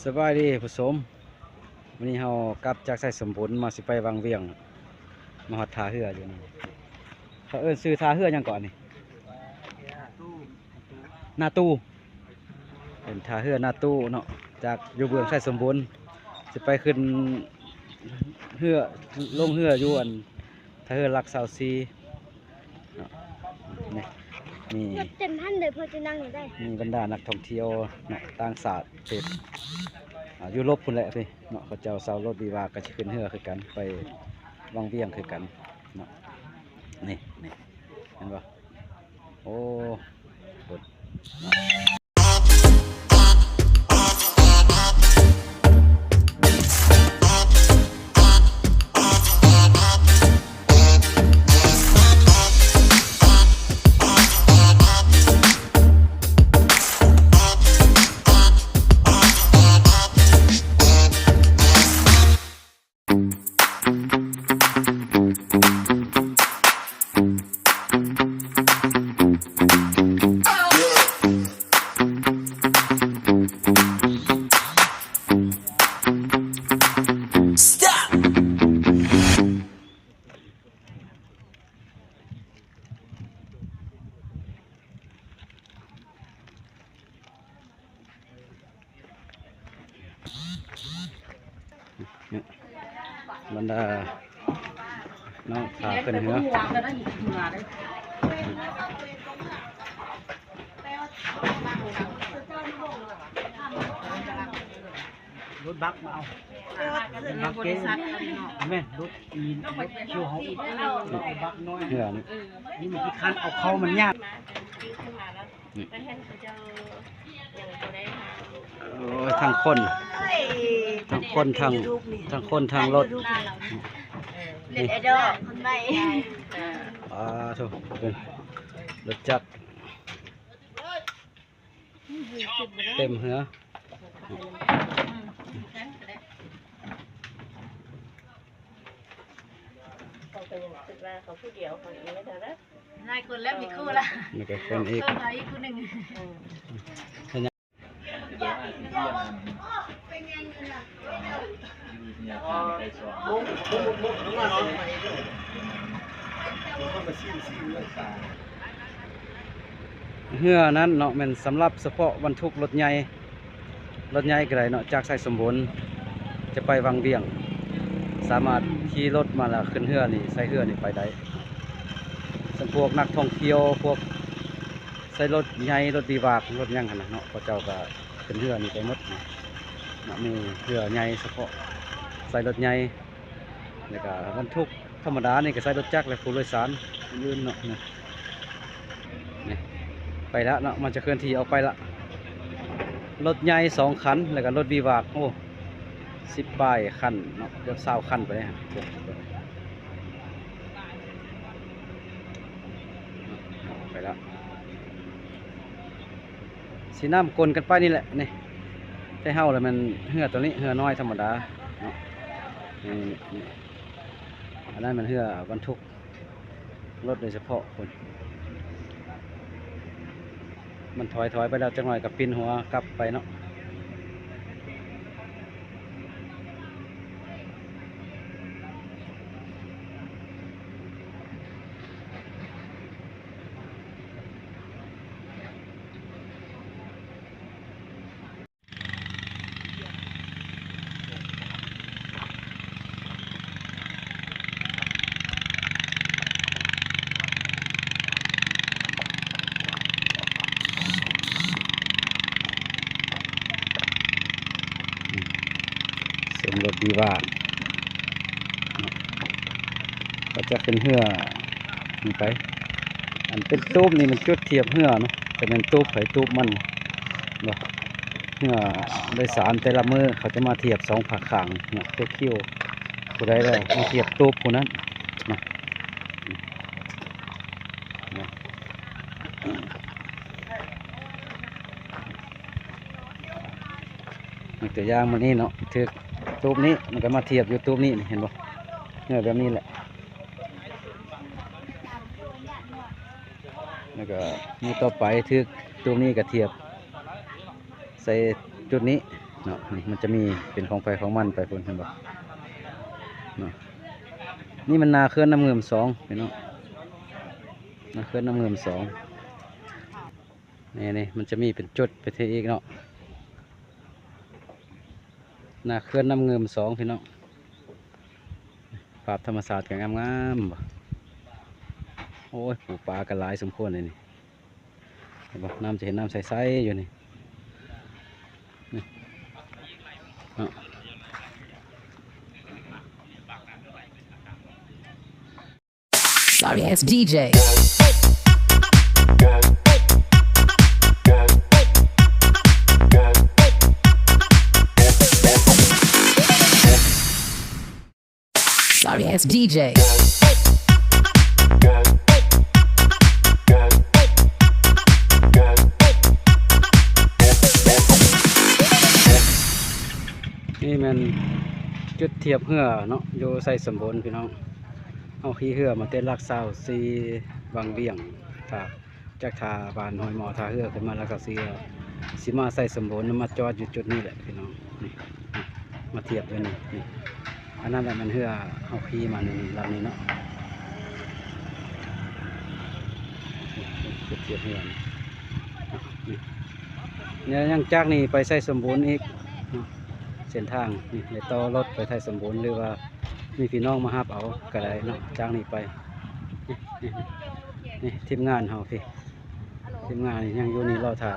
ສະບາຍດີຜູ້ຊົມ, ມື້ນີ້ເຮົາກັບຈາກໄຊສົມບູນ ມາຊິໄປວັງວຽງ, ມາຮອດທ່າເຮືອຢູ່ນີ້. ເຂົາເອີ້ນຊື່ທ່າເຮືອຫຍັງເກາະນີ້? ນາຕູ. ເປັນທ່າເຮືອນາຕູເນາະ, ຈາກຢູ່ເມືອງໄຊສົມບູນ ຊິໄປຂຶ້ນເຮືອ ລົງເຮືອຢູ່ອັນ ທ່າເຮືອຫຼັກຊາວສີ່ເນາະ. ນີ້ມີ ລົດເຕັມຫັ້ນເລີຍ ພໍຈະນັ່ງໄດ້. ມີບັນດານັກທ່ອງທ່ຽວເນາະ ຕ່າງຊາດເປັນ ອ່າ ຢູໂຣບພຸ້ນແຫຼະເນາະ, ເຂົາເຈົ້າເຊົ່າລົດວິບາກ ກໍຊິຂຶ້ນເຮືອຄືກັນ ໄປວັງວຽງຄືກັນເນາະ. ນີ້ ນີ້ ເຫັນບໍ່? ໂອ້ ໂອ້ ເນາະ. ບັນດານ້ອງສາວຂຶ້ນເຮືອ. ລົດບັກມາເອົາ ເອີ ລົດບັກເກັງ ແມ່ນ ລົດອີນ ລົດຄິວເຮົາ ລົດບັກນ້ອຍ ເຮືອນີ້ ນີ້ມັນຂີ້ຄັນເອົາເຂົ້າມັນຍາກ. ໂອ້ຍ ທັງຄົນ ທັງຄົນ ທັງ ທັງຄົນ ທັງລົດ ເນັດໄອດອລຄົນໃໝ່. ອ່າ ໂທ້ ເປັນລົດຈັກ ເຕັມເຮືອ. ເຂົາກໍຍັງຄິດວ່າເຂົາຜູ້ດຽວ ເຂົາອີກແລ້ວນະ. ຫຼາຍຄົນແລ້ວ ມີຄູ່ລະ ມີແຕ່ຄົນອີກ ເພີ່ມມາອີກຜູ້ໜຶ່ງ. ເຮືອນັ້ນເນາະ ແມ່ນສຳລັບສະເພາະບັນທຸກລົດໃຫຍ່ ລົດໃຫຍ່ກໍໄດ້ເນາະ ຈາກໄຊສົມບູນຈະໄປວັງວຽງ ສາມາດຂີ່ລົດມາແລ້ວຂຶ້ນເຮືອນີ້ ໃສ່ເຮືອນີ້ໄປໄດ້. ສ່ວນພວກນັກທ່ອງທ່ຽວ ພວກໃສ່ລົດໃຫຍ່ ລົດວິບາກ ລົດຫຍັງຫັ້ນນະເນາະ ເຂົາເຈົ້າກໍຂຶ້ນເຮືອນີ້ໄປໝົດເນາະ. ມີເຮືອໃຫຍ່ສະເພາະໃສ່ລົດໃຫຍ່ ແລ້ວກໍບັນທຸກທຳມະດານີ້ກໍໃສ່ລົດຈັກ ແລະ ຜູ້ໂດຍສານອື່ນໆເນາະ. ນີ້ ນີ້ ໄປລະເນາະ ມັນຈະເຄື່ອນທີ່ອອກໄປລະ. ລົດໃຫຍ່ສອງຄັນ ແລ້ວກໍລົດວິບາກ ໂອ້ ສິບປາຍຄັນເນາະ ເກືອບຊາວຄັນໄປແລ້ວ. ໄປລະ ຊິນ້ຳກົນກັນໄປນີ້ແຫຼະນີ້. ແຕ່ເຮົາລະແມ່ນເຮືອໂຕນີ້ ເຮືອນ້ອຍທຳມະດາເນາະ. ນີ້ ນີ້ ອັນນັ້ນແມ່ນເຮືອບັນທຸກລົດໂດຍສະເພາະພຸ້ນ. ມັນຖອຍ ຖອຍໄປແລ້ວ ຈັກໜ້ອຍກໍປິ່ນຫົວກັບໄປເນາະ. ເຊິ່ງລົດວິບາກ ກໍຈະຂຶ້ນເຮືອນີ້ໄປ. ອັນເປັນຕູບນີ້ແມ່ນຈຸດທຽບເຮືອເນາະ, ຈະແມ່ນຕູບໃຜຕູບມັນເນາະ. ເຮືອໂດຍສານແຕ່ລະມື້ເຂົາຈະມາທຽບສອງພາກຂ້າງເນາະ, ຕົວຄິວ ຜູ້ໃດແລ້ວມາທຽບຕູບຜູ້ນັ້ນເນາະ. ຍົກຕົວຢ່າງມື້ນີ້ເນາະ, ຖືກຕູບນີ້ ມັນກໍມາທຽບຢູ່ຕູບນີ້ ເຫັນບໍ່? ເອີ ແບບນີ້ແຫຼະ. ແລ້ວກໍມື້ຕໍ່ໄປ ຖືກຕູບນີ້ກໍທຽບໃສ່ຈຸດນີ້. ເນາະ ມັນຈະມີເປັນຂອງໃຜຂອງມັນໄປພຸ້ນ ເຫັນບໍ່ເນາະ. ນີ້ມັນໜ້າເຂື່ອນນ້ຳງື່ມສອງພີ່ນ້ອງ ໜ້າເຂື່ອນນ້ຳງື່ມສອງ ນີ້ໆ ມັນຈະມີເປັນຈຸດໄປເທື່ອອີກເນາະ ໜ້າເຂື່ອນນ້ຳງື່ມສອງພີ່ນ້ອງ. ພາບທຳມະຊາດກໍງາມໆ ບໍ່ ໂອ້ຍ ປູປາກໍຫຼາຍສົມຄວນເລີຍນີ້ ເຫັນບໍ່ ນ້ຳຈະເຫັນນ້ຳໃສໆຢູ່ນີ້ ນີ້ເນາະ. Sorry ass ດີເຈ Sorry ass ດີເຈ ນີ້ແມ່ນຈຸດທຽບເຮືອເນາະ ຢູ່ໄຊສົມບູນພີ່ນ້ອງ. ເຮົາຂີ່ເຮືອມາແຕ່ຫຼັກຊາວສີ່ວັງວຽງ ຖ້າ ຈາກທ່າບ້ານຫ້ວຍໝໍ ທ່າເຮືອຂຶ້ນມາແລ້ວກໍຊິ ຊິມາໄຊສົມບູນ ມາຈອດຢູ່ຈຸດນີ້ແຫຼະພີ່ນ້ອງ. ນີ້ ມາທຽບຢູ່ນີ້ ນີ້ ອັນນັ້ນແຫຼະແມ່ນເຮືອເຮົາຂີ່ມານີ້ ລຳນີ້ເນາະ ຈຸດທຽບເຮືອນີ້. ນີ້ ແລ້ວຍັງຈາກນີ້ໄປໄຊສົມບູນອີກເນາະ ເສັ້ນທາງນີ້ ແລ້ວຕໍ່ລົດໄປໄຊສົມບູນ ຫຼືວ່າມີພີ່ນ້ອງມາຮັບເອົາກໍໄດ້ເນາະ ຈາກນີ້ໄປ. ນີ້ ນີ້ ນີ້ ທີມງານເຮົາພີ່ ທີມງານຍັງຢູ່ນີ້ລໍຖ້າ